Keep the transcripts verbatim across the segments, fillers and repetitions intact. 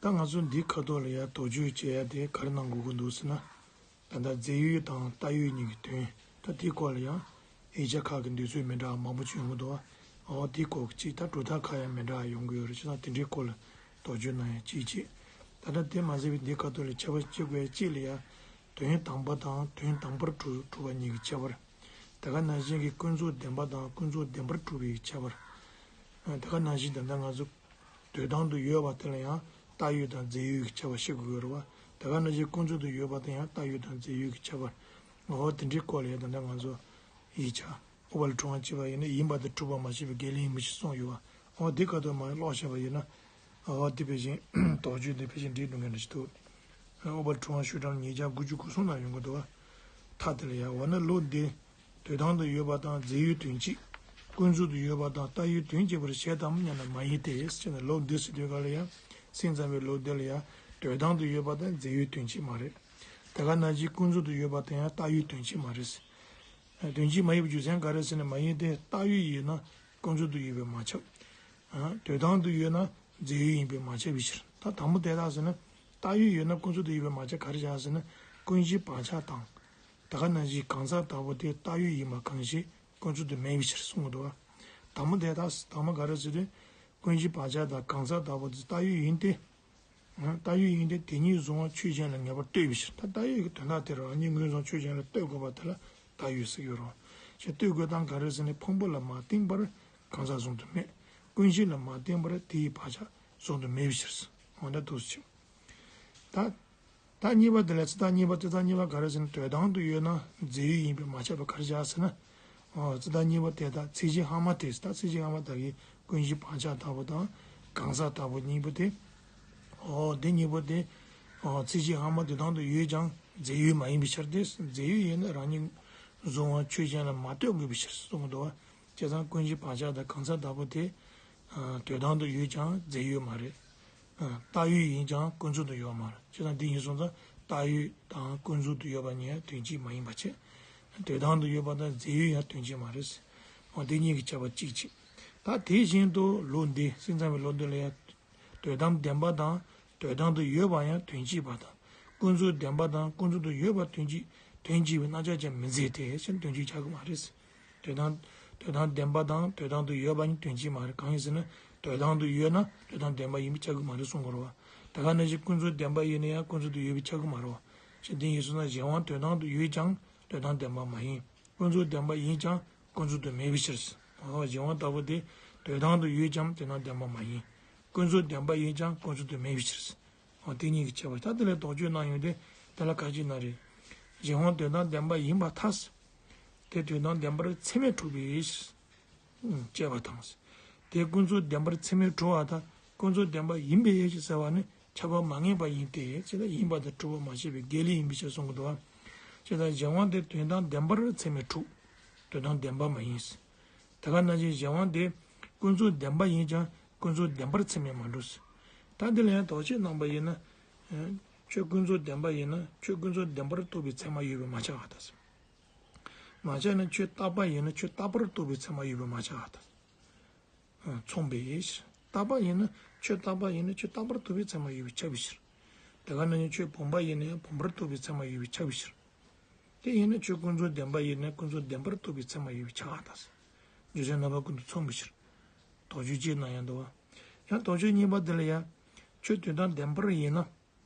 ད་ང་ཚོ་འདིའི་ཁ་ཐོག་ལ་ཡང་དོགས་གཅོད་བྱེད་ཡ་དེ་ག་རེ་གནང་དགོས་ཀྱི་འདུག་ཟེར་ན། ད་ལྟ་རྫས་ཡོད་དང་བཏགས་ཡོད་གཉིས་ཀྱི་དོན། ད་དེའི་སྐོར་ལ་ཡང་ཡིག་ཆ་ཁག་གི་འདོད་ཚུལ་མི་འདྲ་བ་མང་པོ་བྱུང་ཡོང་གི་འདུག་བ། འོ་དེའི་སྐོར་གྱི་ཅིག་ད་གྲུབ་མཐའ་ཁག་ཡང་མི་འདྲ་བ་ཡོང་གི་ཡོད་རེད། བྱས་ཙང་དེ་འདྲའི་སྐོར་ལ་དོགས་གཅོད་གནང་ཡ་གཅིག་བྱས། ད་ལྟ་དེ་མ་ཟད་པའི་འདིའི་ཁ་ཐོག་ལ་ཁྱད་པར་བྱེད་དགོས་ཡ་གཅིག་ལ་ཡང་དོན་དམ་པ་དང་དོན་དམ་པར་གྲུབ་གྲུབ་པ་གཉིས་ཀྱི་ཁྱད་པར། དེ་ག་ནང་བཞིན་གྱི་ཀུན་རྫོབ་བདེན་པ་དང་ཀུན་རྫོབ་བདེན་པར་གྲུབ་པའི་ཁྱད་པར། ཨ། དེ་ག་ནང་བཞིན་ད་ལྟ་ང་ཚོ་དོན་དམ་དུ་ཡོད་པ་དེ་ལ་ཡང་བཏགས་ཡོད་དང་རྫས་ཡོད་ཀྱི་ཁྱད་པར་ཤེས་དགོས་ཀྱི་རེད་བ། དེ་ག་ནང་བཞིན་ཀུན་རྫོབ་ཏུ་ཡོད་པ་དེ་ཡང་བཏགས་ཡོད་དང་རྫས་ཡོད་ཀྱི་ཁྱད་པར། འོ་དེ་འདྲའི་སྐོར་ལ་ཡང་ད་ལྟ་ང་ཚོ་ཡིག་ཆ་ཨུཏྤལ་ཕྲེང་བ་བྱས་པ་ཡིན་ན་ཡིན་པ་དེ་གྲུབ་པ་མ་ཤེས་པའི་འགལ་ལན་ཡིན་པ་ཞིག་གསུངས་ཡོད་བ། འོ་དེ་ག་དུས་མ་ཀློག་བྱས་པ་ཡིན་ན། འོ་དེ་ཕལ་ཆེར་དོགས་གཅོད་དེ་ཕལ་ཆེར་འགྲིག་འགྲོ་མཁན་འདྲ་ཞིག་འདུག་ཨུཏྤལ་ཕྲེང་བ་ཤོག་གྲངས་ཉིས་བརྒྱ་དགུ་བཅུ་གོ་གསུམ་ནང་ཡོང་གི་འདུག་བ། མཐའ་དེ་ལ་ཡང་འོ་ན་ལུགས་འདི་དོན་དམ་དུ་ཡོད་པ་དང་རྫས་ཡོད་དོན་གཅིག་ཀུན་རྫོབ་ཏུ་ཡོད་པ་དང་བཏགས་ཡོད་དོན་གཅིག་པར་བྱེད་དམ་སྙམ་ན་མ་ཡིན་ཏེ་ཟེར་ན། ལུགས་འདི་ཟེར་དུས་ག་ལ་ཡང་སེམས་ཙམ་པའི་ལུགས་འདི་ལ་ཡང་དོན་དམ་དུ་ཡོད་པ་དང་རྫས་ཡོད་དོན་གཅིག་མ་རེད། དེ་ག་ནང་བཞིན་ཀུན་རྫོབ་ཏུ་ཡོད་པ་དང་ཡང་བཏགས་ཡོད་དོན་གཅིག་མ་རེད། དོན་གཅིག་མ་ཡིན་པའི་རྒྱུ་མཚན་ག་རེ་ཟེར་ན། མ་ཡིན་ཏེ། བཏགས་ཡོད་ཡིན་ན་ཀུན་རྫོབ་ཏུ་ཡོད་པས་མ་ཁྱབ། ཨ། དོན་དམ་དུ་ཡོད་ན་རྫས་ཡོད་ཡིན་པས་མ་ཁྱབ་པའི་ཕྱིར། ད་དང་པོ་དེ་དག་ཟེར་ན། བཏགས་ཡོད་ཡོད་ན་ཀུན་རྫོབ་ཏུ་ཡོད་པས་མ་ཁྱབ། ག་རེ་བྱས་ཟེར་ན། ཀུན་གཞི་བག་ཆགས་དང་། དེ་ག་ནང་བཞིན་གང་ཟག་ལྟ་བུ་དེ་བཏགས་ཡོད་ཡིན་པ་གང་ཞིག་ཀུན་རྫོབ་ཏུ་མེད་པའི་ཕྱིར་གསུངས་འདུག་བ། དང་པོ་དེ་དག་དང་པོ་ག་རེ་ཟེར་དུས། ཀུན་གཞི་བག་ཆགས་དང་གང་ཟག་ལྟ་བུ་དེ་བཏགས་ཡོད་ཡིན་ཏེ། བཏགས་ཡོད་ཡིན་ཏེ། དེ་ཉིད་གཟུང་བ་ཆོས་ཅན་ལ་ངེས་པར་ལྟོས་པའི་ཕྱིར། ད་བཏགས་ཡོད་ཀྱི་དོན་དག་དེ་རང་ཉིད་ངོས་བཟུང་ཆོས་ཅན་ལ་ལྟོས་དགོས་པ་དེ་ལ་བཏགས་ཡོད་ཟེར་ཡོད་རེད། ཞེས་ལྟོས་དགོས་སྟངས་ག་རེ་ཟེར་ན། ཕུང་པོ་ལ་མ་བརྟེན་པར་གང་ཟག་གཟུང་དུ་མེད། ཀུན་གཞི་ལ་མ་བརྟེན་པར་དེ་ཡི་བག་ཆགས་གཟུང་དུ་མེད་པའི་ཕྱིར། འོ་ད་འདུག་སེ་བྱས། ད། ད་གཉིས་པ་དེ་ལ་ཚིག་དོན་གཉིས་པ། ཚིག་དོན་གཉིས་པ་ག་རེ་ཟེར་ན། དོན་དམ་དུ་ཡོད་ན་རྫས་ཡོད་ཡིན་པས་མ་ཁྱབ་པ་ག་རེ་བྱས་ཟེར་ན། ཨོ། ཚིག་དོན་གཉིས་པ་དེ་དག་ཚད་གཞི་སྔ་མ་དེ། ད་ཚད་གཞི་སྔ་མ་དག་གི་ཀུན་གཞི་བག་ཆགས་ལྟ་བུ་དང་གང་ཟག་ལྟ་བུ་གཉིས་པོ་དེ། ཨོ། དེ་གཉིས་པོ་དེ། ཨོ། ཚད་གཞི་སྔ་མ་དོན་དམ་དུ་ཡོད་ཀྱང་རྫས་ཡོད་མ་ཡིན་པའི་ཕྱིར་ཏེ། རྫས་ཡོད་ཡིན་ན་རང་ཉིད་གཟུང་བ་ཆོས་ཅན་ལ་མ་ལྟོས་དགོས་པའི་ཕྱིར་གསུངས་འདུག་བ། བྱས་ཙང་ཀུན་གཞི་བག་ཆགས་དང་གང་ཟག་ལྟ་བུ་དེ། ཨ། དོན་དམ་དུ་ཡོད་ཀྱང་རྫས་ཡོད་མ་རེད། ཨ། བཏགས་ཡོད་ཡིན་ཀྱང་ཀུན་རྫོབ་ཏུ་ཡོད་མ་རེད། བྱས་ཙང་འདི་ཡིན་སོང་ཙང་བཏགས་ཡོད་དང་ཀུན་རྫོབ་ཏུ་ཡོད་པ་གཉིས་དོན་གཅིག་མ་ཡིན་པ་བྱས། དོན་དམ་དུ་ཡོད་པ་དང་རྫས་ཡོད་ཡང་དོན་གཅིག་མ་རེད། འོ། འདི་གཉིས་ཀྱི་ཁྱད་པར་གཅིག་བྱས། ད་དེ་བཞིན་དུ་ལུགས་འདི། སེམས་ཙམ་པའི་ལུགས་འདི་ལ་ཡང་དོན་དམ་བདེན་པ་དང་དོན་དམ་དུ་ཡོད་པ་ཡང་དོན་གཅིག་པ་དང་། ཀུན་རྫོབ་བདེན་པ་དང་ཀུན་རྫོབ་ཏུ་ཡོད་པ་དོན་གཅིག་དོན་གཅིག་པའི་རྣམ་གཞག་ཀྱང་མི་མཛད་དེ་ཟེར། དོན་གཅིག་ཆགས་ཀྱི་མ་རེད། དོན་དམ། དོན་དམ་བདེན་པ་དང་དོན་དམ་དུ་ཡོད་པ་གཉིས་དོན་གཅིག་མ་རེད། གང་ཡིན་ཟེར་ན། དོན་དམ་དུ་ཡོད་ན་དོན་དམ་བདེན་པ་ཡིན་པས་ཁྱབ་ཀྱི་མ་རེད་གསུང་དགོས་རེད་བ། དེ་ག་ནང་བཞིན་ཀུན་རྫོབ་བདེན་པ་ཡིན་ན་ཡང་ཀུན་རྫོབ་ཏུ་ཡོད་པས་ཁྱབ་ཀྱི་མ་རེད་བ། ཞེས་འདི་ཡིན་སོང་ན། གཞན་དབང་དོན་དམ་དུ་ཡོད་ཀྱང་དོན་དམ་བདེན་པ་མ་ཡིན། ཀུན་རྫོབ་བདེན་པ་ཡིན་ཀྱང་ཀུན་རྫོབ་ཏུ་མེད་པའི་ཕྱིར། འོ། གཞན་དབང་ལྟ་བུ་དེ་དོན་དམ་དུ་ཡོད་ཀྱང་དོན་དམ་བདེན་པ་མ་ཡིན། ཀུན་རྫོབ་བདེན་པ་ཡིན་ཀྱང་ཀུན་རྫོབ་ཏུ་མེད་པའི་ཕྱིར། འོ། དེ་གཉིས་ཀྱི་ཁྱད་པར། ད་དེ་ལ་དོགས་གཅོད་གནང་ཡོང་དུས་དེ་ལ་ག་ཅི་ན་རེ། གཞན་དབང་དོན་དམ་བདེན་པ་ཡིན་པར་ཐལ། དེ་དོན་དམ་བདེན་པར་ཚད་མས་གྲུབ་པའི་ཕྱིར། དཔྱད་པ་དང་། དེ་ཀུན་རྫོབ་བདེན་པར་ཚད་མས་གྲུབ་པ་དང་ཀུན་རྫོབ་བདེན་པ་ཡིན་པའི་ཕྱིར་ཟེར་བ་ནི་ཁྱབ་པ་མ་ངེས་པ་ཡིན་ཏེ། ཅི་ལྟར་ཡིན་པ་དང་གྲུབ་པ་མ་ཤེས་པའི་འགལ་ལན་ཡིན་པའི་ཕྱིར་གསུང་གི་འདུག་བ། ཅི་ལྟར་གཞན་དབང་དེ་དོན་དམ་བདེན་པར་ཚད་མས་གྲུབ། དོན་དམ་བདེན་པ་མ་ཡིན། དེ་ག་ནང་བཞིན་གཞན་དབང་དེ་ཀུན་རྫོབ་བདེན་པ་ཡིན་ཀྱང་ཀུན་རྫོབ་བདེན་པར་ཚད་མས་མ་གྲུབ། ད་འདི་ལ་ཡང་དོགས་གཅོད་གནང་པ་ཡིན་ན། ཨ། ཆོས་ཀུན་རྫོབ་བདེན་པ་ཡིན་ན་ཆོས་ཀུན་རྫོབ་བདེན་པར་རྟོགས་པའི་ཚད་མ་ཡོད་པས་མ་ཁྱབ་པར་ཐལ། མ་ཁྱབ་ན་ཆོས་རྟག་པ་ཡིན་ན་ཆོས་རྟག་པར་རྟོགས་པའི་ཚད་མ་ཡོད་པས་མ་ཁྱབ་པར་ཐལ། ཨ། མཚུངས་པའི་ཕྱིར། རྟག་པ་ཡིན་ན་ཆོས་རྟག་པ་ཡིན་ན་ཆོས་རྟག་པར་རྟོགས་པའི་ཚད་མ་ཡོད་པས་ཁྱབ་པའི་ཕྱིར། དེ་ག་ནང་བཞིན་ཆོས་བུམ་པ་ཡིན་ན་ཡང་བུམ་པར་རྟོགས་པའི་ཚད་མ་ཡོད་པས་ཁྱབ་པའི་ཕྱིར། དེ་ཡིན་ན་ཆོས་ཀུན་རྫོབ་བདེན་པ་ཡིན་ན་ཀུན་རྫོབ་བདེན་པར་རྟོགས་པའི་ཚད་མ་ཡོད་པས་ཁྱབ་པར་ཐལ། རྒྱུ་མཚན་རྣམ་པ་ཀུན་ཏུ་མཚུངས་པའི་ཕྱིར། དོགས་གཅོད་གཅིག་གནང་ཡང་འདུག་བ། ཡང་དོགས་གཅོད་གཉིས་པ་འདི་ལ་ཡང་། ཆོས་དོན་དམ་བདེན་པར་ཡིན་ན།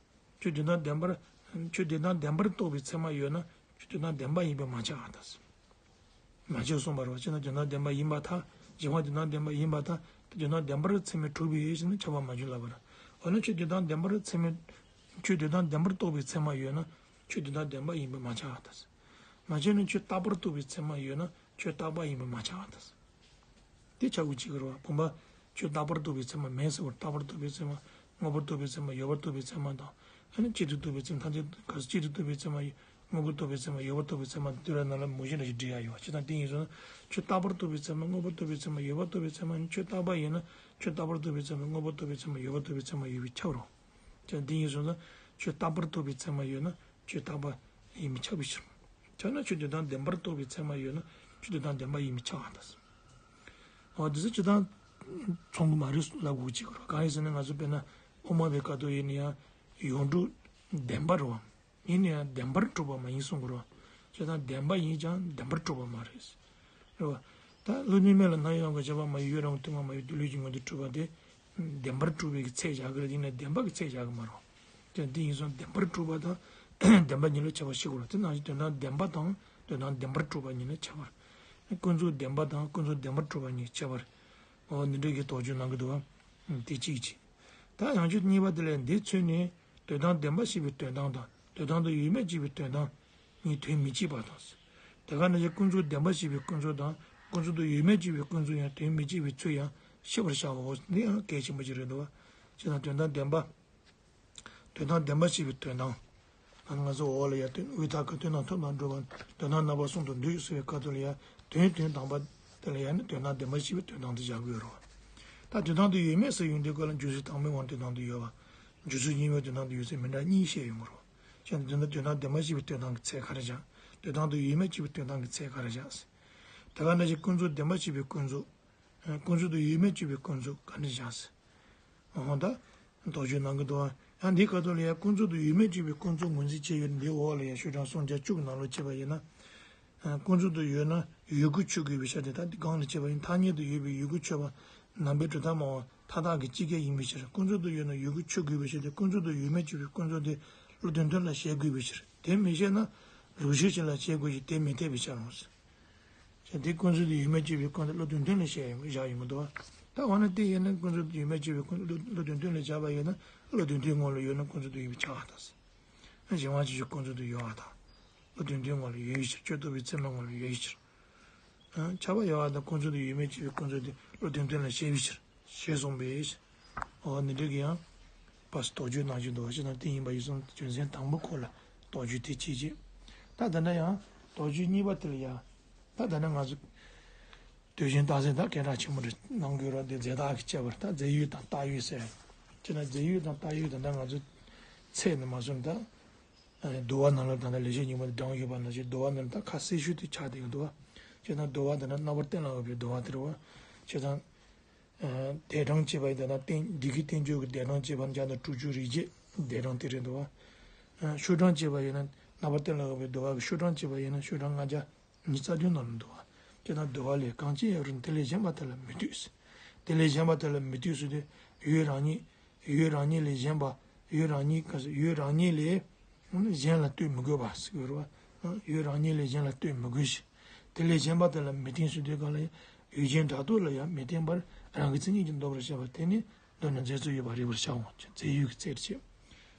ཆོས་དོན་དམ་བདེན་པར། ཆོས་དོན་དམ་བདེན་པར་རྟོགས་པའི་ཚད་མ་ཡོད་ན་ཆོས་དོན་དམ་བདེན་པ་ཡིན་པས་མ་ཁྱབ་པར་ཐལ། མ་ཁྱབ་གསུངས་པ་རེད་བ། ཅི་ལྟར་དོན་དམ་བདེན་པ་ཡིན་པར་ཐལ། གཞན་དབང་དོན་དམ་བདེན་པ་ཡིན་པར་ཐལ། དེ་དོན་དམ་བདེན་པར་ཚད་མས་གྲུབ་པའི་ཕྱིར་ན་ཁྱབ་པ་མ་བྱུང་ལབ་པ་རེད། འོ་ན་ཆོས་དོན་དམ་བདེན་པར་ཚད་མས། ཆོས་དོན་དམ་བདེན་པར་རྟོགས་པའི་ཚད་མ་ཡོད་ན་ཆོས་དོན་དམ་བདེན་པ་ཡིན་པས་མ་ཁྱབ་པར་ཐལ། མ་ཁྱབ་ན་ཆོས་རྟག་པར་རྟོགས་པའི་ཚད་མ་ཡོད་ན་ཆོས་རྟག་པ་ཡིན་པས་མ་ཁྱབ་པར་ཐལ། དེ་ཆགས་དགོས་ཀྱི་རེད་བ། བུམ་པ་ཆོས་རྟག་པར་རྟོགས་པའི་ཚད་མ་མེད་ཟེར་བ། རྟག་པར་རྟོགས་པའི་ཚད་མ། དངོས་པོར་རྟོགས་པའི་ཚད་མ། ཡོད་པར་རྟོགས་པའི་ཚད་མ་དང་། ཨ་ནི་གཅིག་ཏུ་རྟོགས་པའི་ཚད་མ། ཐམས་ཅད་ག་ས་གཅིག་ཏུ་རྟོགས་པའི་ཚད་མ། དངོས་པོར་རྟོགས་པའི་ཚད་མ། ཡོད་པར་རྟོགས་པའི་ཚད་མ་དེ་ར་ནང་ལ་མུ་བཞི་འདྲ་ཞིག་འབྲི་ཡ་ཡོད་བ། ཅི་ལྟར་དེ་ཡིན་ཟེར་ན། ཆོས་རྟག་པར་རྟོགས་པའི་ཚད་མ། དངོས་པོར་རྟོགས་པའི་ཚད་མ། ཡོད་པར་རྟོགས་པའི་ཚད་མ་ནི་ཆོས་རྟག་པ་ཡིན་ན་ཆོས་རྟག་པར་རྟོགས་པའི་ཚད་མ། དངོས་པོར་རྟོགས་པའི་ཚད་མ། ཡོད་པར་རྟོགས་པའི་ཚད་མ་ཡོད་པས་ཁྱབ་རུང་། ཅི་ལྟར་དེ་ཡིན་ཟེར་ན། ཆོས་རྟག་པར་རྟོགས་པའི་ཚད་མ་ཡོད་ན་ཆོས་རྟག་པ་ཡིན་པས་ཁྱབ་པའི་ཕྱིར། ཁྱབ་ན་ཆོས་དོན་དམ་བདེན་པར་རྟོགས་པའི་ཚད་མ་ཡོད་ན་ཆོས་དོན་དམ་བདེན་པ་ཡིན་པས་ཁྱབ་པར་ཐལ། འོ་དེ་ཚོ་སྤྱིར་བཏང་མཚུངས་ཀྱི་མ་རེད་ལབ་དགོས་ཀྱི་རེད། གང་ཡིན་ཟེར་ན་ང་ཚོ་དཔེར་ན་ ཐོག་མ་བའི་སྐབས་དུ་ཡིན་ན་ཡང་ཡོངས་གྲུབ་བདེན་པ་རེད་བ། ཡིན་ན་ཡང་བདེན་པར་གྲུབ་པ་མ་ཡིན་གསུང་གི་རེད་བ། བྱས་ཙང་བདེན་པ་ཡིན་ཀྱང་བདེན་པར་གྲུབ་པ་མ་རེད། རེད་བ། ད་བློ་གཉིས་མེད་ལ་སྣང་ཡུལ་དབང་གིས་བྱས་པ་མ་ཡིན་ཡུལ་རང་གི་སྟོང་པ་མ་ཡིན་དུས་ལུས་ཀྱི་ངོ་དེ་གྲུབ་པ་དེ། བདེན་པར་གྲུབ་པའི་གི་ཚད་བཞག་གི་རེད། ཡིན་ན་བདེན་པ་གི་ཚད་བཞག་གི་མ་རེད། དེ་འདི་ཡིན་སོང་བདེན་པར་གྲུབ་པ་དང་བདེན་པ་གཉིས་ལ་ཁྱད་པར་ཕྱེ་དགོས་རེད། དེ་ནང་བཞིན་དོན་དམ་བདེན་པ་དང་དོན་དམ་བདེན་པར་གྲུབ་པ་གཉིས་ལ་ཁྱད་པར། ཀུན་རྫོབ་བདེན་པ་དང་ཀུན་རྫོབ་བདེན་པར་གྲུབ་པ་གཉིས་ཁྱད་པར། འོ་འདི་འདྲ་གི་དོགས་གཅོད་གནང་གི་འདུག་བ། དེ་གཅིག་གཅིག་ད་ཡང་ཆོས་གཉིས་པ་དེ་ལས་འདི་ཚུལ་ནི་དོན་དམ་བདེན་པ་ཞེས་པའི་དོན་དམ་དང་དོན་དམ་དུ་ཡོད་མེད་ཅེས་པའི་དོན་དམ་གཉིས་དོན་མི་གཅིག་པ་དང་། དེ་ག་ནང་བཞིན་ཀུན་རྫོབ་བདེན་པ་ཞེས་པའི་ཀུན་རྫོབ་དང་ཀུན་རྫོབ་ཏུ་ཡོད་མེད་ཅེས་པའི་ཀུན་རྫོབ་ཡང་དོན་མི་གཅིག་པའི་ཚུལ་ཡང་ཤེས་པར་བྱའོ། འདི་ཡང་གལ་ཆེན་པོ་ཞིག་རེད་འདུག་བ། ཅེ་ན་དོན་དམ་བདེན་པ། དོན་དམ་བདེན་པ་ཞེས་པའི་དོན་དམ། ང་ཚོ་འོག་ལ་ཡ་དོན་དབུས་མཐའ་ཀུན་དོན་དམ་ཐོབ་པར་འགྲོ་བ་དོན་དམ་རྣམ་པ་གསུམ་དུ་འདུས་ཟེར་བའི་སྐབས་དེ་ལ་ཡ་དོན་དོན་དམ་པ་དེ་ལ་ཡ་ནི་དོན་དམ་བདེན་པ་ཞེས་པའི་དོན་དམ་དེ་བཞག་དགོས་རེད་བ། ད་དོན་དམ་དུ་ཡོད་མེད་ཟེར་ཡོང་དུས་སྐབས་ལ་འཇུག་ཚུལ་དང་པོའི་དབང་དོན་དམ་དུ་ཡོད་པ། འཇུག་ཚུལ་གཉིས་པའི་དོན་དམ་དུ་ཡོད་ཚུལ་མི་འདྲ་གཉིས་བཤད་ཡོང་གི་རེད་བ། བྱས་ན་དོན་དམ་དོན་དམ་བདེན་པ་ཞེས་པའི་དོན་དམ་གྱི་ཚད་ག་རེ་བཞག་དོན་དམ་དུ་ཡོད་མེད་ཅེས་པའི་དོན་དམ་གྱི་ཚད་ག་རེ་བཞག་དེ་ག་ནང་བཞིན་ཀུན་རྫོབ་བདེན་པ་ཞེས་པའི་ཀུན་རྫོབ། ཀུན་རྫོབ་ཏུ་ཡོད་མེད་ཅེས་པའི་ཀུན་རྫོབ་ག་འདྲ་བཞག་ཟེར། འོ་ད། དོགས་གཅོད་གནང་གི་འདུག་ཡང་འདིའི་ཁ་ཐོག་ལ་ཡང་ཀུན་རྫོབ་ཏུ་ཡོད་མེད་ཅེས་པའི་ཀུན་རྫོབ་ངོས་འཛིན་བྱས་ཡོད་འདིའི་འོག་ལ་ཡང་ཤོག་གྲངས་སུམ་བརྒྱ་བཅུ་གི་ནང་ལོགས་བྱས་པ་ཡིན་ན། ཀུན་རྫོབ་ཏུ་ཡོད་ན་ཡོད་དགུ་ཆོས་དགུ་ཡིན་པའི་ཕྱིར་ཏེ། ད་འདི་སྒང་ལ་བྱས་པ་ཡིན་ཐ་སྙད་དུ་ཡོད་པའི་ཡོད་དགུ་ཆོས་པ་ནང་པའི་གྲུབ་མཐའ་སྨྲ་བ་མཐའ་དག་གི་སྤྱི་སྐད་ཡིན་པའི་ཕྱིར། ཀུན་རྫོབ་ཏུ་ཡོད་ན་ཡོད་དགུ་ཆོས་དགུ་ཡིན་པའི་ཕྱིར་ཏེ། ཀུན་རྫོབ་ཏུ་ཡོད་མེད་ཅེས་པའི་ཀུན་རྫོབ་དེ་བློ་དོན་མཐུན་ལ་བྱེད་དགོས་པའི་ཕྱིར། དེ་མི་བྱེད་ན་ལུགས་ཤེས་ཅན་ལ་བྱེད་དགོས་ཤིང་དེ་མི་འཐད་པའི་ཕྱིར་རོ། ཞེས་དེ་ཀུན་རྫོབ་ཏུ་ཡོད་མེད་ཅེས་པའི་ཀུན་རྫོབ་བློ་དོན་མཐུན་ལ་བཤད་ཡོང་བཞག་ཡོང་གི་འདུག་བ། ད་འོ་ན་དེ་ཡིན་ན་ཀུན་རྫོབ་ཏུ་ཡོད་མེད་ཅེས་པའི་ཀུན་རྫོབ་བློ་དོན་མཐུན་ལ་བཞག་པ་ཡིན་ན་བློ་དོན་མཐུན་ངོ་ལ་ཡོད་ན་ཀུན་རྫོབ་ཏུ་ཡོད་པའི་ཆགས་པ་དང་། གཞན་དབང་ཕྱིན་ཅི་ཀུན་རྫོབ་ཏུ་ཡོད་པ་དང་། བློ་དོན་མཐུན་ངོ་ལ་ཡོད་པའི་ཕྱིར་ཆོས་རྟོགས་པའི་ཚད་མ་ངོ་ལ་ཡོད་པའི་ཕྱིར། ཆགས་པ་ཡོད་པ་དང་ཀུན་རྫོབ་ཏུ་ཡོད་མེད་ཅེས་པའི་ཀུན་རྫོབ་དེ་བློ་དོན་མཐུན་ལ་བཤད་པའི་ཕྱིར། ཞེས་གསུངས་པས། འོ་འདི་འདྲ་གི་ཡང་། པ་སི་དོགས་གཅོད་གནང་བཞིན་འདུག་བ་ཞེ་ན་དེ་ཡིན་པ་ཡིན་སོང་རྒྱུ་མཚན་དང་པོ་ཁོ་ལ་དོགས་གཅོད་དེ་བྱེད་ཅེས། ད་ད་ལྟ་ཡང་དོགས་གཅོད་གཉིས་པ་དེ་ལ་ཡང་། ད་ད་ལྟ་ང་ཚོ་དོན་གཞན་རྟགས་གསལ་ད་སྐད་གྲགས་ཆེན་པོ་རེ་གནང་དགོས་ར་དེ་རྫས་རྟགས་ཀྱི་ཁྱད་པར་ད་རྫས་ཡོད་དང་རྟགས་ཡོད་ཟེར། ཅེ་ན་རྫས་ཡོད་དང་རྟགས་ཡོད་ད་ལྟ་ང་ཚོ་ཚད་ནི་མ་སོང་ད། བསྡུ་བ་ནང་ལ་ད་ལྟ་ལེགས་བཤད་སྙིང་པོ་དེ་དྲངས་ཡོད་པ་ནང་བཞིན་བསྡུ་བ་ནང་ལ་ད་ཁ་གསལ་ཤོས་དེ་ཆགས་བསྡད་ཀྱི་འདུག་བ། ཅེ་ན་བསྡུ་བ་དེ་ན་རྣམ་པར་གཏན་ལ་དབབ་པའི་བསྡུ་བ་དེ་རེད་བ། ཅེ་ན། དེ་དྲངས་བྱས་པ་ཡིན་ད་ན་རྟེན་འདི་གི་རྟེན་འབྱུང་གི་དེ་དྲངས་བྱས་པ་འཇམ་དང་དྲུག་ཅུ་རིགས་བརྒྱད་དེ་དྲངས་དེ་རེད་འདུག་བ། ཤོག་གྲངས་བྱས་པ་ཡིན་ན་རྣམ་པར་གཏན་ལ་དབབ་པའི་བསྡུ་བ་གི་ཤོག་གྲངས་བྱས་པ་ཡིན་ན་ཤོག་གྲངས་ལྔ་བརྒྱ་ཉི་ཤུ་རྩ་བདུན་ནང་ལ་འདུག་བ། ཅེ་ན་བསྡུ་བ་ལས། གང་ཅི་ཡང་རུང་དེ་ལས་གཞན་པ་དེ་ལ་མི་ལྟོས། དེ་ལས་གཞན་པ་དེ་ལ་མི་ལྟོས་ཟེར་དུས་ཡུལ་རང་ཉིད། ཡུལ་རང་ཉིད་ལས་གཞན་པ། ཡུལ་རང་ཉིད་ག་ཟེར་ཡུལ་རང་ཉིད་ལས་གཞན་ལ་ལྟོས་མི་དགོས་པ་ཟེར་གྱི་རེད་བ། ཡུལ་རང་ཉིད་ལས་གཞན་ལ་ལྟོས་མི་དགོས་ཤིང་། དེ་ལས་གཞན་པ་དེ་ལ་མི་བརྟེན་ཟེར་དུས་གང་ལ་ཡང་ཡུལ་ཅན་སྒྲ་རྟོག་ལ་ཡང་མི་བརྟེན་པར་རང་གི་མཚན་ཉིད་ཀྱིས་འདོགས་པར་བྱ་བ་དེ་ནི་མདོར་ན་རྫས་སུ་ཡོད་པ་རིག་པར་བྱའོ། རྫས་ཡོད་ཀྱི་རྩལ་བྱེད།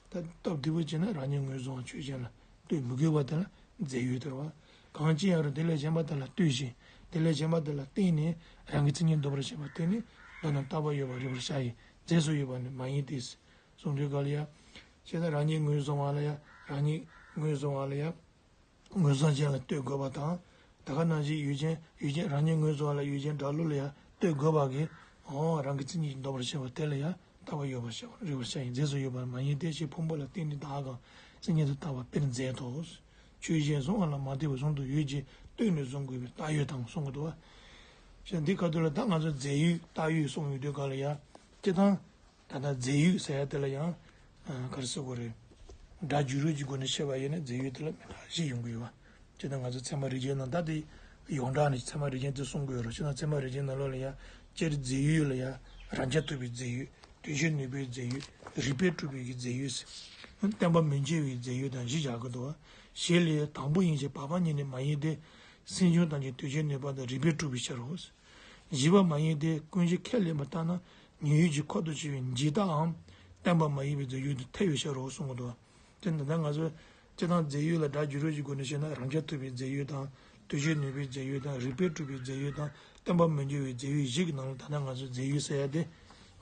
ད་སྟབས་བདེ་པོ་བྱས་ན་རང་ཉིད་ངོས་བཟུང་བ་ཆོས་ཅན་ལ་ལྟོས་མི་དགོས་པ་དེ་ལ་རྫས་ཡོད་ཟེར་བ། གང་ཅི་ཡང་རུང་དེ་ལས་གཞན་པ་དེ་ལ་ལྟོས་ཤིང་དེ་ལས་གཞན་པ་དེ་ལ་བརྟེན་ནས་རང་གི་མཚན་ཉིད་འདོགས་པར་བྱེད་པ་དེ་ནི་མདོར་ན་རྟག་པ་ཡོད་པར་རིག་པར་བྱ་ཡི་རྫས་སུ་ཡོད་པ་ནི་མ་ཡིན་ཏེ། གསུངས་དུས་ག་ལ་ཡ། བྱས་ན་རང་ཉིད་ངོས་བཟུང་བ་ལ་ཡ། རང་ཉིད་ངོས་བཟུང་བ་ལ་ཡ། ངོས་བཟུང་ཅན་ལ་ལྟོས་དགོས་པ་དང་། ད་ག་ནང་བཞིན་ཡུལ་ཅན་ཡུལ་ཅན་རང་ཉིད་ངོས་བཟུང་བ་ལ་ཡུལ་ཅན་སྒྲ་བློ་ལ་ཡ་ལྟོས་དགོས་པ་གི། འོ་རང་གི་མཚན་ཉིད་ཀྱིས་འདོགས་པར་བྱེད་པ་དེ་ལ་ཡ་ལྟ་བ་ཡོད་པར་བྱ་བ་རིག་པར་བྱ་ཡི་རྫས་སུ་ཡོད་པ་མ་ཡིན་ཏེ་ཞེས་ཕུང་པོ་ལ་བརྟེན་ནས་བདག་གམ་མཚན་ཉིད་དུ་ལྟ་བ་དཔེར་མཛད་དོ། ཆོས་གཞན་བཟུང་བ་ལ་མ་ལྟོས་པར་བཟུང་དུ་ཡོད་ཅེས་ལྟོས་ནས་བཟུང་དགོས་པའི་རྟགས་ཡོད་དམ་གསུང་གི་འདུག་བ། ཞེས་འདི་ག་དུས་ལ་ད་ང་ཚོ་རྫས་ཡོད་རྟགས་ཡོད་གསུངས་ཡོད་དུས་ག་ལ་ཡ། སྤྱིར་བཏང་། ད་ལྟ་རྫས་ཡོད་ཟེར་ཡ་དེ་ལ་ཡང་། ག་རེ་ཟེར་དགོས་རེད། སྒྲ་བརྗོད་རོལ་གྱི་སྒོ་ནས་བཤད་པ་ཡིན་ན་རྫས་ཡོད་དེ་ལ་མི་འདྲ་བཞི་ཡོང་གི་ཡོད་བ། སྤྱིར་བཏང་ང་ཚོ་ཚད་མ་རིགས་ཅན་ནང་ད་དེ་ཡོངས་གྲགས་ནས་ཚད་མ་རིགས་ཅན་དེ་གསུང་གི་ཡོད་རེད། སྤྱིར་བཏང་ཚད་མ་རིགས་ཅན་ནང་ལོགས་ལ་ཡང་སྤྱིར་རྫས་ཡོད་ལ་ཡང་རང་རྐྱ་ཐུབ་པའི་རྫས་ཡོད། དོན་བྱེད་ནུས་པའི་རྫས་ཡོད། རིགས་པས་གྲུབ་པའི་གི་རྫས་ཡོད་ཟེར། བརྟེན་པ་མི་འབྱུང་བའི་རྫས་ཡོད་དང་བཞི་བཞག་གི་འདུག་བ། བཞི་ལས་དང་པོ་ཡིན་ཞེས་བར་པ་གཉིས་ནི་མ་ཡིན་ཏེ། སེམས་བྱུང་དང་ཀྱང་དོན་བྱེད་ནུས་པ་དང་རིགས་པས་གྲུབ་པའི་ཕྱིར་རོ། བཞི་པ་མ་ཡིན་ཏེ་ཀུན་གཞི་ཁས་ལེན་པ་ལྟར་ན་ཉོན་ཡིད་ཀྱི་འཁོར་དུ་ཆུད་པའི་འཇིག་ལྟའམ་བརྟེན་པ་མ་ཡིན་པའི་རྫས་ཡོད་དུ་ཐལ་བའི་ཕྱིར་རོ་གསུང་གི་འདུག་དེ་འདི་ལྟར་ང་ཚོས་སྤྱིར་བཏང་རྫས་ཡོད་ལ་སྒྲ་བརྗོད་རོལ་གྱི་སྒོ་ནས་བཤད་ན་རང་རྐྱ་ཐུབ་པའི་རྫས་ཡོད་དང་དོན་བྱེད་ནུས་པའི་རྫས་ཡོད་དང་རིགས་པས་གྲུབ་པའི་རྫས་ཡོད་དང་བརྟེན་པ་མི་འབྱུང་བའི་རྫས་ཡོད་བཞི་གི་ནང་ལ་ད་ལྟ་ང་ཚོས་རྫས་ཡོད་ཟེར་ཡ་དེ།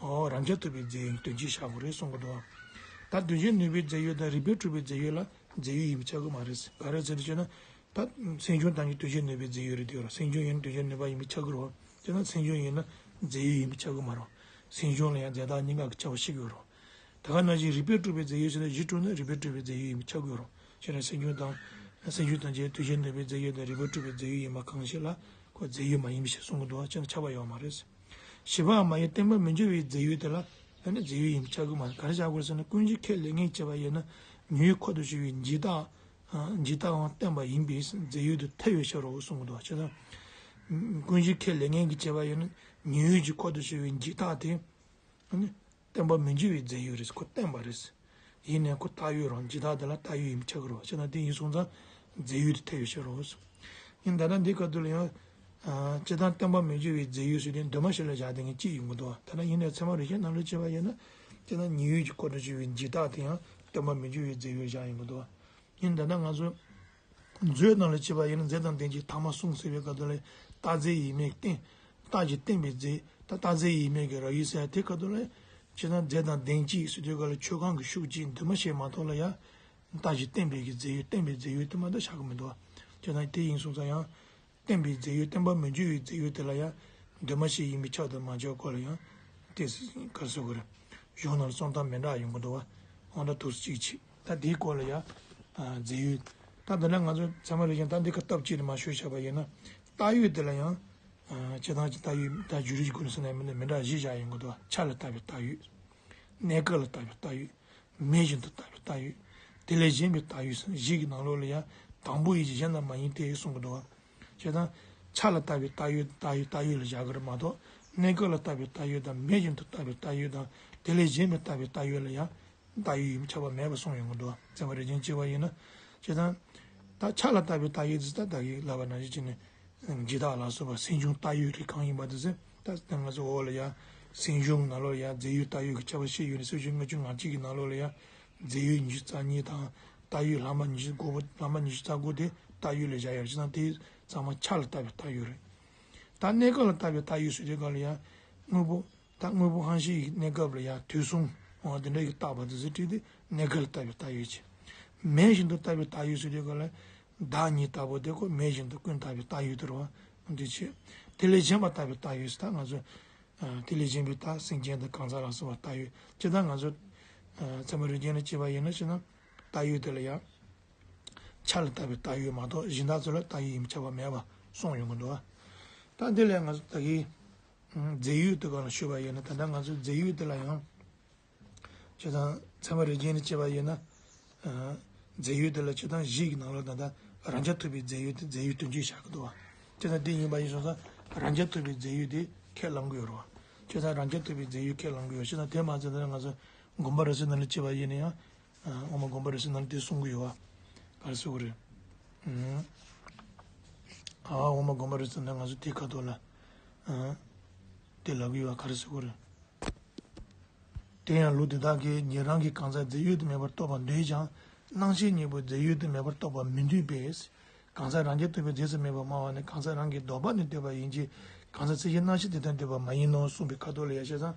ཨོ་རང་རྐྱ་ཐུབ་པའི་རྫས་ཡོད་དོན་གྱི་ཤ་བོ་རེད་གསུང་གི་འདུག་ད་དོན་བྱེད་ནུས་པའི་རྫས་ཡོད་དང་རིགས་པས་གྲུབ་པའི་རྫས་ཡོད་ལ་རྫས་ཡོད་ཡིན་པ་ཆགས་ཀྱི་མ་རེད། ག་རེ་ཟེར་ན་བྱས་ན། ད་སེམས་བྱུང་དང་ཀྱང་དོན་བྱེད་ནུས་པའི་རྫས་ཡོད་རེད་དེ་རོ། སེམས་བྱུང་ཡིན་ན་དོན་བྱེད་ནུས་པ་ཡིན་པའི་ཆགས་ཀྱི་རོ། དེ་ན་སེམས་བྱུང་ཡིན་ན་རྫས་ཡོད་ཡིན་པའི་ཆགས་ཀྱི་མ་རོ། སེམས་བྱུང་ལ་ཡང་རྫས་རྟག་གཉིས་ཀ་གི་ཆ་བ་ཞིག་ཡོད་རོ། ད་ག་ནང་བཞིན་རིགས་པས་གྲུབ་པའི་རྫས་ཡོད་ཟེར་ན་གཞི་གྲུབ་ན་རིགས་པས་གྲུབ་པའི་རྫས་ཡོད་ཡིན་པའི་ཆགས་ཀྱི་ཡོད་རོ། བྱས་ན་སེམས་བྱུང་དང་། སེམས་བྱུང་དང་བཅས་དོན་བྱེད་ནུས་པའི་རྫས་ཡོད་དང་རིགས་པས་གྲུབ་པའི་རྫས་ཡོད་ཡིན་པ་གང་ཞིག་ལ་ཁོ་རྫས་ཡོད་མ་ཡིན་པ་ཞིག་གསུང་གི་འདུག་བ། བྱས་ན་ཆགས་པ་ཡོད་མ་རེད། བཞི་པའང་མ་ཡིན་བརྟེན་པ་མི་འབྱུང་བའི་རྫས་ཡོད་དེ་ལ་ ད་ནི་རྫས་ཡོད་ཡིན་པས་ཁྱབ་ཀྱི་མ་རེད། ག་རེ་བྱ་དགོས་ཟེར་ན། ཀུན་གཞི་ཁས་ལེན་མཁན་བྱས་པ་ཡིན་ན། ཉེ་བའི་ཁོ་ཐག་ཆོད་པའི་འཇིག་ལྟ། ཨ། འཇིག་ལྟའང་བརྟན་པ་ཡིན་པས་རྫས་ཡོད་དུ་ཐལ་བའི་ཕྱིར་རོ་གསུངས་འདུག། བྱས་ཙང་། ཀུན་གཞི་ཁས་ལེན་མཁན་གྱིས་བྱས་པ་ཡིན་ན། ཉེ་བའི་ཁོ་ཐག་ཆོད་པའི་འཇིག་ལྟ་དེ། ཨ་ནི། བརྟན་པ་མི་འགྱུར་བའི་རྫས་ཡོད་རེད། ཁོ་བརྟན་པ་རེད། ཡིན་ནའང་ཁོ་བཏགས་ཡོད་རང་འཇིག་ལྟ་དེ་ལ་བཏགས་ཡོད་ཡིན་པས་ཁྱབ་ཀྱི་རེད་བ། བྱས་ཙང་དེ་ཡིན་སོང་ཙང་རྫས་ཡོད་དུ་ཐལ་བའི་ཕྱིར་རོ། ཡིན་ད་ལྟ་འདི་སྐབས་དུས་ལ་ཡང་། ཨ། སྤྱིར་བཏང་བརྟན་པ་མི་འགྱུར་བའི་རྫས་ཡོད་ཟེར་དུས་འདུས་མ་བྱས་ལ་བཞག་བསྡད་མཁན་གཅིག་ཡོང་གི་འདུག། ད་ལྟ་ཡིན་ནའང་ཚད་མ་རིགས་ཅན་ནང་ལ་བྱས་པ་ཡིན་ན། སྤྱིར་བཏང་ཉེ་བའི་ཁོ་ཐག་ཆོད་པའི་འཇིག་ལྟ་དེ་ཡང་བརྟན་པ་མི་འགྱུར་བའི་རྫས་ཡོད་བཞག་ཡོང་གི་འདུག། ཡིན་ད་ལྟ་ང་ཚོ་མཛོད་ནང་ལ་བྱས་པ་ཡིན་ན། རྫས་དང་ལྡན་གྱི་ཐ་མ་གསུམ་ཟེར་བའི་སྐབས་དུས་ལ། རྟག་རྫས་ཡིན་མིན་བརྟེན། རྟགས་ཀྱིས་བརྟེན་པའི་རྫས། ད་རྟག་རྫས་ཡིན་མིན་གྱི་ར་ཡིག་ཟེར་དེ་སྐབས་དུས་ལ། སྤྱིར་བཏང་རྫས་དང་ལྡན་གྱི་ཟེར་དུས་སྐབས་ལ་ཆོས་གང་གི་ཤུགས་ཀྱིས་འདུས་མ་བྱས་མ་གཏོགས་ལ་ཡང་། རྟགས་ཀྱིས་བརྟེན་པའི་གི་རྫས་ཡོད། བརྟེན་པའི་རྫས་ཡོད་དེ་མ་གཏོགས་བཞག་གི་མི་འདུག། བྱས་ཙང་དེ་ཡིན་སོང་ཙང་ཡང་། བརྟེན་པའི་རྫས་ཡོད། བརྟན་པ་མི་འགྱུར་བའི་རྫས་ཡོད་དེ་ལ་ཡང་། འདུས་མ་བྱས་ཡིན་པས་ཁྱབ་དང་མ་ཁྱབ་སྐོར་ལ་ཡང་། དེ་ག་རེ་ཟེར་དགོས་རེད། གཞུང་ནང་ལ་གསུང་སྟངས་མི་འདྲ་ཡོང་གི་འདུག་བ། འོ་ན་དུས་སུ་གཅིག་བྱེད། ད་དེའི་སྐོར་ལ་ཡང་། ཨ། རྫས་ཡོད། ད་འདི་ན་ང་ཚོ་ཚད་མ་རིགས་ཅན་ད་འདི་ཁ་སྟབས་གཅིག་ཏུ་མར་ཞུས་བཞག་པ་ཡིན་ན། བཏགས་ཡོད་དེ་ལ་ཡང་། ཨ། སྤྱིར་བཏང་གི་བཏགས་ཡོད། ད་བརྗོད་རིགས་ཀྱི་སྒོ་ནས་ཟེར་ན་མི་འདྲ་བཞི་བཞག་ཡོང་གི་འདུག་བ། ཆ་ལ་བཏགས་པའི་བཏགས་ཡོད། གནས་སྐབས་ལ་བཏགས་པའི་བཏགས་ཡོད། མེད་བཞིན་དུ་བཏགས་པའི་བཏགས་ཡོད། དེ་ལས་གཞན་པའི་བཏགས་ཡོད་ཟེར། བཞི་གི་ནང་ལོགས་ལ་ཡང་། དང་པོ་ཡིན་གྱི་གཞན་དག་མ་ཡིན་ཏེ་གསུང་གི་འདུག་བ། བྱས་ཙང་། ཆ་ལ་བཏགས་པའི་བཏགས་ཡོད། བཏགས་ཡོད། བཏགས་ཡོད་ལ་བཞག་གི་རེད་མ་གཏོགས། གནས་སྐབས་ལ་བཏགས་པའི་བཏགས་ཡོད་དང་། མེད་བཞིན་དུ་བཏགས་པའི་བཏགས་ཡོད་དང་། དེ་ལས་གཞན་པའི་བཏགས་པའི་བཏགས་ཡོད་ལ་ཡང་། བཏགས་ཡོད་ཡིན་པས་ཁྱབ་པ་མེད་པ་གསུངས་ཡོང་གི་འདུག། ཚད་མ་རིགས་ཅན་བྱས་པ་ཡིན་ན། བྱས་ཙང་། ད་ཆ་ལ་བཏགས་པའི་བཏགས་ཡོད་ཟེར། ད་ད་གིན་ལབ་པ་ནང་བཞིན་བྱས་ནས། འཇིག་ལྟ་ལ་སོགས་པ་སེམས་བྱུང་བཏགས་ཡོད་རིགས་གང་ཡིན་པ་དེ་ཚོ། ད་ང་ཚོ་འོག་ལ་ཡང་། སེམས་བྱུང་ནང་ལོགས་ལ་ཡང་རྫས་ཡོད་བཏགས་ཡོད་ཀྱི་ཁྱད་པར་བཤད་ཡོད་ནས། སེམས་བྱུང་ལྔ་བཅུ་ང་གཅིག་གི་ནང་ལོགས་ལ་ཡང་། རྫས་ཡོད་ཉི་ཤུ་རྩ་གཉིས་དང་། བཏགས་ཡོད་ལྷག་མ་ཉི་ཤུ་དགུ་པོ། ལྷག་མ་ཉི་ཤུ་རྩ་དགུ་དེ་བཏགས་ཡོད་ལ་བཞག་ཡོད་རེད། བྱས་ཙང་དེ་ཚང་མ་ཆ་ལ་བཏགས་པའི་བཏགས་ཡོད་རེད། ད་གནས་སྐབས་ལ་བཏགས་པའི་བཏགས་ཡོད་ཟེར་དུས་སྐབས་ལ་ཡང་། དངོས་པོ། ད་དངོས་པོ་ཧྭ་ཤང་གི་གནས་སྐབས་ལ་ཡང་དུས་གསུམ། འོ་དེ་འདྲ་ཡི་བཏགས་པ་དེ་ཚོ་བྲིས་ཏེ་གནས་སྐབས་ལ་བཏགས་པའི་བཏགས་ཡོད་བྱས། མེད་བཞིན་དུ་བཏགས་པའི་བཏགས་ཡོད་ཟེར་དུས་སྐབས་ལ། བདག་ཉིད་ལྟ་བུ་དེ་ཁོ་མེད་བཞིན་དུ་ཀུན་བཏགས་པའི་བཏགས་ཡོད་དེ་རེད་བ། འདི་བྱས། དེ་ལས་གཞན་པ་བཏགས་པའི་བཏགས་ཡོད་ཟེར། ད་ང་ཚོ། ཨ། དེ་ལས་གཞན་པའི་བཏགས། སེམས་ཅན་དང་གང་ཟག་ལ་སོགས་པ་བཏགས་ཡོད། སྤྱིར་བཏང་ང་ཚོ། ཨ། ཚད་མ་རིགས་ཅན་ལ་བྱས་པ་ཡིན་ན། བྱས་ན་བཏགས་ཡོད་དེ་ལ་ཡང་། ཆ་ལ་བཏགས་པའི་བཏགས་ཡོད་མ་གཏོགས་གཞན་དག་ཚོ་ལ་བཏགས་ཡོད་ཡིན་པས་ཁྱབ་པ་མེད་པ་གསུངས་ཡོང་གི་འདུག། ད་འདི་ལས་ང་ཚོ་ད་གིན། ཨ། རྫས་ཡོད་དེ་སྒང་ལ་ཞུས་པ་ཡིན་ན། ད་ལྟ་ང་ཚོ་རྫས་ཡོད་དེ་ལ་ཡང་། བྱས་ཙང་ཚད་མ་རིགས་ཅན་ལ་བྱས་པ་ཡིན་ན། ཨ། རྫས་ཡོད་དེ་ལ་སྤྱིར་བཏང་བཞི་གི་ནང་ལོགས་ད་ལྟ་རང་རྐྱ་ཐུབ་པའི་རྫས་ཡོད་དེ་རྫས་ཡོད་དོན་གཅིག་བཞག་གི་འདུག་བ། བྱས་ཙང་དེ་ཡིན་པ་ཡིན་སོང་ཙང་རང་རྐྱ་ཐུབ་པའི་རྫས་ཡོད་དེ་ཁས་བླང་གི་ཡོད་རེད་བ། བྱས་ཙང་རང་རྐྱ་ཐུབ་པའི་རྫས་ཡོད་ཁས་བླང་གི་ཡོད། བྱས་ཙང་དེ་མ་ཚད་ད་ང་ཚོ་དགོངས་པ་རབ་གསལ་ནང་ལ་བྱས་པ་ཡིན་ན་ཡང་། ཨ། དབུ་མ་དགོངས་པ་རབ་གསལ་ནང་ལ་དེ་གསུང་གི་ཡོད་བ། ག་རེ་ཟེར་དགོས་རེད། ཨ། དབུ་མ་དགོངས་པ་རབ་གསལ་ནང་ང་ཚོ་དེ་ཁ་ཐོག་ལ། ཨ། དེ་ལབ་ཀྱི་ཡོད་བ། ག་རེ་ཟེར་དགོས་རེད། དེ་ཡང་ལུགས་དེ་དག་གིས་ཉན་རང་གིས་གང་ཟག་རྫས་ཡོད་དུ་མེད་པར་རྟོགས་པར་འདོད་ཀྱང་། སྣང་ཤས་གཉིས་པོ་རྫས་ཡོད་དུ་མེད་པར་རྟོགས་པར་མི་འདོད་པས། གང་ཟག་རང་རྐྱ་ཐུབ་པའི་རྫས་སུ་མེད་པར་སྨྲ་བ་ནི་གང་ཟག་རང་གི་ལྡོག་པ་ནི་འདོད་པ་ཡིན་གྱི། གང་ཟག་ཚད་གཞིའི་སྣང་ཤས་དེ་ལྟར་འདོད་པ་མ་ཡིན་ནོ་གསུངས་པའི་ཁ་ཐོག་ལ་ཡང་། བྱས་ཙང་།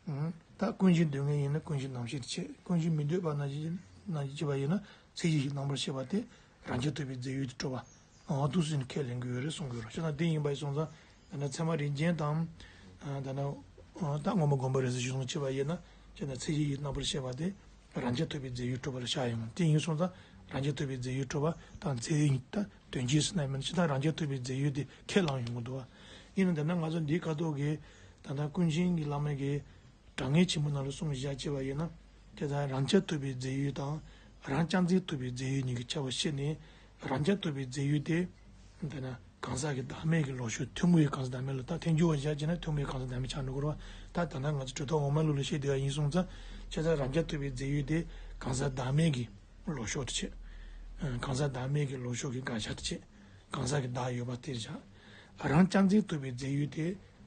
ཨང་། ད་ཀུན་གཞི་འདོད་མཁན་ཡིན་ན་ཀུན་གཞི་རྣམ་ཤེས་དེ་བྱེད། ཀུན་གཞི་མི་འདོད་པ་ནང་བཞིན་ནང་བཞིན་བྱས་པ་ཡིན་ན་ཚད་གཞི་བཞིའི་རྣམ་པར་ཤེས་པ་དེ་རང་རྐྱ་ཐུབ་པའི་རྫས་ཡོད་དུ་གྲུབ་པ། འོ་འདུག་སེ་ནི་ཁས་ལེན་གྱི་ཡོད་རེད་གསུང་གི་ཡོད་རེད། བྱས་ཙང་དེ་ཡིན་པ་ཡིན་སོང་ཙང་། ད་ནི་ཚད་མ་རིགས་ཅན་དང་། ཨ། ད་ནི། ཨ། ད་དབུ་མ་དགོངས་པ་རབ་གསལ་གཞུང་བྱས་པ་ཡིན་ན། བྱས་ན་ཚད་གཞིའི་རྣམ་པར་ཤེས་པ་དེ་རང་རྐྱ་ཐུབ་པའི་རྫས་ཡོད་གྲུབ་པ་ལ་བཞག་ཡོང་། དེ་ཡིན་སོང་ཙང་རང་རྐྱ་ཐུབ་པའི་རྫས་ཡོད་གྲུབ་པ་དང་རྫས་ཡོད་གཉིས་ད་དོན་གཅིག་ཟེར་ན་མིན། སྤྱིར་བཏང་རང་རྐྱ་ཐུབ་པའི་རྫས་ཡོད་དེ་ཁས་བླངས་ཡོང་གི་འདུག་བ། ཡིན་ན་ད་ནི་ང་ཚོ་འདིའི་ཁ་ཐོག་གི་ད་ལྟ་ཀུན་མཁྱེན་གྱི་བླ་མ་གིས། དྲང་ངེས་ཆེན་པོ་ནང་ལ་གསུངས་བཞག་བྱས་པ་ཡིན་ན། དེ་ལྟར་རང་རྐྱ་ཐུབ་པའི་རྫས་ཡོད་དང་། རང་རྐྱ་འཛིན་ཐུབ་པའི་རྫས་ཡོད་གཉིས་ཀྱི་ཁྱད་པར་ཕྱེ་ནས། རང་རྐྱ་ཐུབ་པའི་རྫས་ཡོད་དེ། དེ་ན་གང་ཟག་གི་བདག་མེད་ཀྱི་ལོག་ཕྱོགས། ཐུན་མོང་བའི་གང་ཟག་བདག་མེད་ལ། ད་ཐལ་འགྱུར་བ་བཞག་བྱས་ན་ཐུན་མོང་བའི་གང་ཟག་བདག་མེད་ཆགས་འགྲོ་གི་རེད་བ། ད་ད་ལྟ་ང་ཚོ་གྲུབ་མཐའ་འོག་མའི་ལུགས་ལ་བཤད་བསྡད་པ་ཡིན་སོང་ཙང་། བྱས་ཙང་རང་རྐྱ་ཐུབ་པའི་རྫས་ཡོད་དེ་གང་ཟག་བདག་མེད་ཀྱི་ལོག་ཕྱོགས་དེ་བྱེད། གང་ཟག་བདག་མེད་ཀྱི་ལོག་ཕྱོགས་ཀྱི་དགག་བྱ་དེ་བྱེད། གང་ཟག་གི་བདག་ཡོད་པ་དེར་བཞག། རང་རྐྱ་འཛིན་ཐུབ་པའི་རྫས་ཡོད་དེ།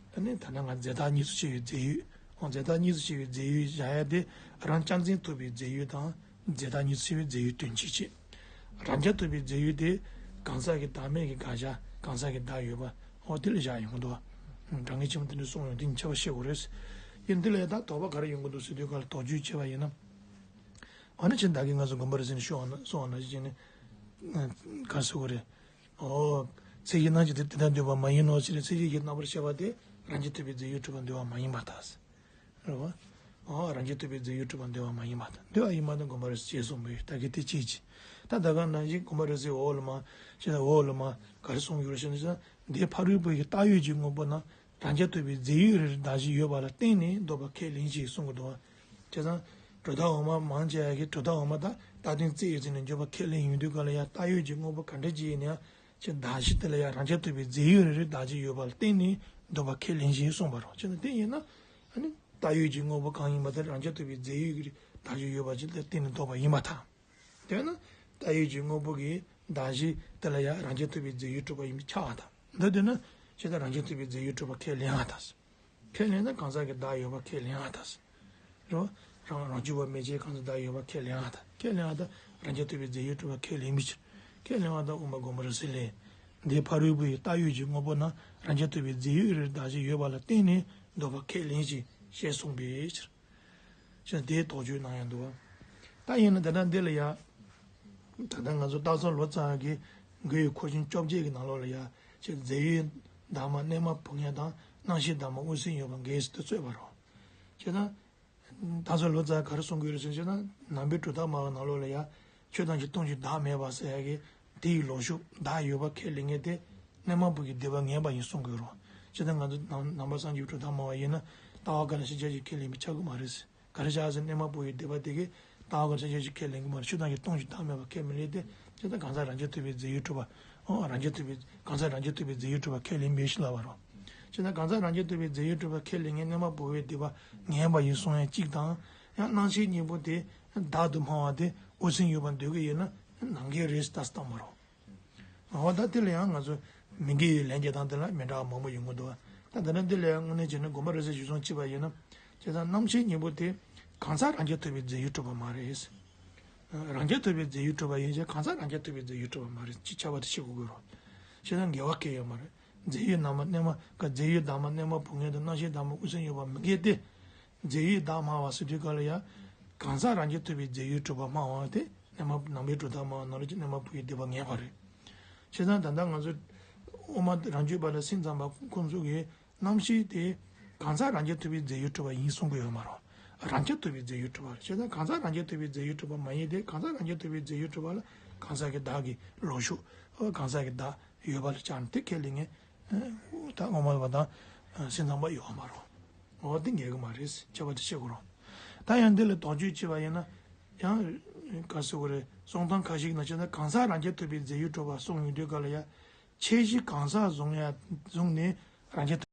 ཨ་ནི་ད་ནི་ང་རྫས་བདག་གཉིས་སུ་ཕྱེ་བའི་རྫས་ཡོད། འོ་རྫས་བདག་གཉིས་སུ་ཕྱེ་བའི་རྫས་ཡོད་བཞག་ཡ་དེ། རང་རྐྱ་འཛིན་ཐུབ་པའི་རྫས་ཡོད་དང་རྫས་བདག་གཉིས་སུ་ཕྱེ་བའི་རྫས་ཡོད་དོན་གཅིག་བྱེད། རང་རྐྱ་ཐུབ་པའི་རྫས་ཡོད་དེ། གང་ཟག་གི་བདག་མེད་ཀྱི་དགག་བྱ། གང་ཟག་གི་བདག་ཡོད་པ། འོ་དེ་ལ་བཞག་ཡོང་གི་འདུག་བ། དྲང་ངེས་ཆེན་པོ་དེ་འདྲ་གསུངས་ཡོང་དེ་ཉིད་ཁྱད་པར་ཤེས་དགོས་རེད། ཡིན་དེ་ལས་ད་དོགས་པ་ག་རེ་ཡོང་གི་འདུག་ཟེར་དུས་ག་ལ་དོགས་གཅོད་བྱས་པ་ཡིན་ན། འོ་ན་ཅི་ད་གིན་ང་ཚོ་དགོངས་པ་རབ་གསལ་ནས་ཞུ་བ་ན་གསུངས་པ་ནང་བཞིན་བྱས་ནས། ག་རེ་ཟེར་དགོས་རེད། ཨོ། ཚད་གཞིའི་སྣང་ཤས་དེ་དེ་ལྟར་འདོད་པ་མ་ཡིན་ནོ་ཟེར་ནས་ཚད་གཞིའི་སྣང་བར་བཤད་པ་དེ་རང་རྐྱ་ཐུབ་པའི་རྫས་ཡོད་གྲུབ་པར་འདོད་པ་མ་ཡིན་པར་ཐལ། རེད་བ། ཨོ་རང་རྐྱ་ཐུབ་པའི་རྫས་ཡོད་གྲུབ་པར་འདོད་པ་མ་ཡིན་པར་ཐལ། འདོད་པ་ཡིན་པ་དང་དགོངས་པ་རབ་གསལ་ཞེས་གསུངས་པས་ད་གིན་དེ་གཅིག་བྱས། ད་ད་ག་ནང་བཞིན་དགོངས་པ་རབ་གསལ་འོག་ལ་མ། ཞེས་ན་འོག་ལ་མ་ག་རེ་གསུངས་ཡོད་རེད་ཞེ་ན། འདིར་ཕ་རོལ་པོ་ཡི་བཏགས་ཡོད་ཀྱི་དངོས་པོ་རྣམས། རང་རྐྱ་ཐུབ་པའི་རྫས་ཡོད་རེ་རེ་གདགས་གཞི་ཡོད་པ་ལ་བརྟེན་ནས་འདོད་པ་ཁས་ལེན་ཞེས་གསུང་གི་འདུག་བ། བྱས་ཙང་གྲུབ་མཐའ་འོག་མ་མང་ཆེ་བ་གིས་གྲུབ་མཐའ་འོག་མ་དང་རྟགས་དོན་རྩིས་ཡོད་ཚད་ནས་འཇོག་པ་ཁས་ལེན་ཡོང་དུས་ག་ལ་ཡང་རྟགས་ཡོད་ཀྱི་དངོས་པོ་ག་འདྲ་ཅིག་ཡིན་ན་ཡང་ཅིག་གདགས་གཞི་དེ་ལ་ཡང་རང་རྐྱ་ཐུབ་པའི་རྫས་ཡོད་རེ་རེ་གདགས་གཞི་ཡོད་པ་ལ་བརྟེན་ནས་འདོད་པ་ཁས་ལེན་ཞེས་གསུངས་པ་རེད། བྱས་ཙང་དེ་ཡིན་ན་ཨ་ནི་རྟགས་ཡོད་ཀྱི་དངོས་པོ་གང་ཡིན་པ་དེ་རང་རྐྱ་ཐུབ་པའི་རྫས་ཡོད་ཀྱི་གདགས་གཞི་ཡོད་པ་ཅིག་ལ་བརྟེན་ནས་འདོད་པ་ཡིན་པར་ཐལ། དེས་ན་རྟགས་ཡོད་ཀྱི་དངོས་པོ་གི་གདགས་གཞི་དེ་ལ་ཡང་རང་རྐྱ་ཐུབ་པའི་རྫས་ཡོད་གྲུབ་པ་ཡིན་པས་ཁྱབ་པར་ཐལ། འདི་དེ་ན་ཇི་ལྟར་རང་རྐྱ་ཐུབ་པའི་རྫས་ཡོད་གྲུབ་པ་ཁས་ལེན་པར་ཐལ། ཁས་ལེན་ན་གང་ཟག་གི་བདག་ཡོད་པ་ཁས་ལེན་པར་ཐལ། རེད་བ། རང་རང་རྒྱུད་པ་མན་ཆད་གང་ཟག་བདག་ཡོད་པ་ཁས་ལེན་པར་ཐལ། ཁས་ལེན་པར་ཐལ། རང་རྐྱ་ཐུབ་པའི་རྫས་ཡོད་གྲུབ་པ་ཁས་ལེན་པའི་ཕྱིར། ཁས་ལེན་པར་ཐལ། དབུ་མ་དགོངས་པ་རབ་གསལ་ལས། འདིའི་ཕ་རོལ་པོའི་རྟགས་ཡོད་ཀྱི་དངོས་པོ་རྣམས་རང་རྐྱ་ཐུབ་པའི་རྫས་ཡོད་རེ་རེ་གདགས་གཞི་ཡོད་པ་ལ་བརྟེན་ནས་འདོད་པ་ཁས་ལེན་ཞིང་ཞེས་གསུངས་པའི་ཕྱིར། ཞེས་དེའི་དོགས་གཅོད་གནང་ཡང་འདུག་བ། ད་ཡིན་ན་ད་ལྟ་འདི་ལ་ཡ། ད་ལྟ་ང་ཚོ་སྟག་ཚང་ལོ་ཙཱ་གི་མགོ་ཡི་འཁོར་ཆེན་བཅོ་བརྒྱད་ཀྱི་ནང་ལོགས་ལ་ཡ། ཅེས་རྫས་ཡོད་བདག་མ་རྣལ་མ་བུ་ངན་དང་རྣམ་ཤེས་བདག་མ་དབུ་སེམས་ཡོད་པ་འགས་སུ་དུ་རྩོད་པ་རོ། ཅེ་ན། སྟག་ཚང་ལོ་ཙཱ་ག་རེ་གསུང་གི་ཡོད་རེད་ཟེར་ན་ནང་པའི་གྲུབ་མཐའ་སྨྲ་བ་ནང་ལོགས་ལ་ཡ། ཆོས་ཐམས་ཅད་སྟོང་ཞིང་བདག་མེད་པ་ཟེར་ཡ་གི་དེ་ཡི་ལོག་ཕྱོགས་བདག་ཡོད་པ་ཁས་ལེན་མཁན་དེ་རྣལ་མ་བུ་གི་སྡེ་པ་ངན་པ་ཡིན་གསུང་གི་ཡོད་རོ། ཅེ་ན་ང་ཚོ་ནང་ནང་པ་སངས་རྒྱས་གྲུབ་མཐའ་སྨྲ་བ་ཡིན་ན་ལྟ་བ་ག་ལ་ཤེས་བྱ་ཞིག་ཁས་ལེན་པའི་ཆགས་ཀྱི་མ་རེད་ཟེར། ག་རེ་བྱས་ཟེར་རྣལ་མ་བུ་ཡི་སྡེ་པ་དེ་གིས་ལྟ་བ་ག་རེ་བྱས་ཞིག་ཁས་ལེན་གྱི་མ་རེད། ཆོས་ཐམས་ཅད་སྟོང་ཞིང་བདག་མེད་པ་ཁས་མི་ལེན་ཏེ། ཇི་ལྟར་གང་ཟག་རང་རྐྱ་ཐུབ་པའི་རྫས་ཡོད་གྲུབ་པ། ཨོ་རང་རྐྱ་ཐུབ་པའི་གང་ཟག་རང་རྐྱ་ཐུབ་པའི་རྫས་ཡོད་གྲུབ་པ་ཁས་ལེན་མེད་ཞེས་ལབ་པ་རོ། ཇི་ལྟར་གང་ཟག་རང་རྐྱ་ཐུབ་པའི་རྫས་ཡོད་གྲུབ་པ་ཁས་ལེན་མཁན་རྣལ་མ་བུ་ཡི་སྡེ་པ་ངན་པ་ཡིན་གསུང་ཡ་གཅིག་དང་། ཡང་རྣམ་ཤེས་གཉིས་པོ་དེ་བདག་ཏུ་སྨྲ་བ་དེ་དབུ་སེམས་ཡོད་པར་འདོད་ཀྱི་ཡོད་ན་ནང་འགལ་རེད་ཟེར་ལྟ་སྟངས་པ་རོ། འོ་ད་དེ་ལ་ཡང་ང་ཚོ་མི་དགེ་བའི་ལན་རྒྱག་སྟངས་དེ་ལ་མི་འདྲ་བ་མང་པོ་ཡོང་གི་འདུག་ད་ལྟ་ན་འདི་ལ་ཡང་དངོས་གནས་བྱས་ན་དགོངས་པ་རབ་གསལ་གཞིར་བཟུང་བྱས་པ་ཡིན་ན། བྱས་ཙང་རྣམ་ཤེས་གཉིས་པོ་དེ་གང་ཟག་རང་རྐྱ་ཐུབ་པའི་རྫས་ཡོད་གྲུབ་པ་མ་རེད། རང་རྐྱ་ཐུབ་པའི་རྫས་ཡོད་གྲུབ་པ་ཡིན་ཕྱིར་གང་ཟག་རང་རྐྱ་ཐུབ་པའི་རྫས་ཡོད་གྲུབ་པ་མ་རེད་ཅེས་ཁྱབ་པ་དེ་ཤེས་དགོས་ཀྱི་རེད། བྱས་ཙང་འགལ་བ་གང་ཡང་མ་རེད། རྫས་ཡོད་བདག་མ་རྣལ་མ་ག་རྫས་ཡོད་བདག་མ་རྣལ་མ་བུ་ངན་དང་རྣམ་ཤེས་བདག་མ་དབུ་སེམས་ཡོད་པ་མི་འགལ་ཏེ། རྫས་ཡོད་བདག་སྨྲ་བ་ཟེར་དུས་ག་ལ་ཡང་། གང་ཟག་རང་རྐྱ་ཐུབ་པའི་རྫས་ཡོད་གྲུབ་པ་སྨྲ་བ་དེ་རྣལ་མ་ནང་པའི་གྲུབ་མཐའ་སྨྲ་བ་ནང་ལོགས་ཀྱི་རྣལ་མ་བུ་ཡི་སྡེ་པ་ངན་པ་རེད། བྱས་ཙང་ད་ལྟ་ང་ཚོ་དབུ་མ་རང་རྒྱུད་པ་དང་སེམས་ཙམ་པ་ཁོང་ཚོ་གིས་རྣམ་ཤེས་དེ་གང་ཟག་རང་རྐྱ་ཐུབ་པའི་རྫས་ཡོད་གྲུབ་པ་ཡིན་གསུང་གི་ཡོད་མ་རེད། རང་རྐྱ་ཐུབ་པའི་རྫས་ཡོད་གྲུབ་པ་རེད། བྱས་ཙང་གང་ཟག་རང་རྐྱ་ཐུབ་པའི་རྫས་ཡོད་གྲུབ་པ་མ་ཡིན་ཏེ་གང་ཟག་རང་རྐྱ་ཐུབ་པའི་རྫས་ཡོད་གྲུབ་པ་ལ་གང་ཟག་གི་བདག་གི་ལོག་ཕྱོགས་གང་ཟག་གི་བདག་ཡོད་པ་ལ་བཅར་ནས་དེ་ཁས་ལེན་མཁན། ད་དབུ་མ་པ་དང་སེམས་ཙམ་པ་ཡོད་མ་རེད། འོ་དེ་འགལ་གྱི་མ་རེད་ཁྱབ་པ་དེ་ཤེས་དགོས་རེད། ད་ཡང་འདི་ལ་དོགས་གཅོད་བྱས་པ་ཡིན་ན། ཡང་ག་ཟེར་དགོས་རེད། གསུང་སྟངས་ཁ་ཤས་ནང་བཞིན་གང་ཟག་རང་རྐྱ་ཐུབ་པའི་རྫས་ཡོད་གྲུབ་པ་གསུངས་ཡོང་དུས་ག་ལ་ཡ། ཁྱད་གཞི་གང་ཟག་བཟུང་ཡ་བཟུང་ནས་རང་རྐྱ་ཐུབ་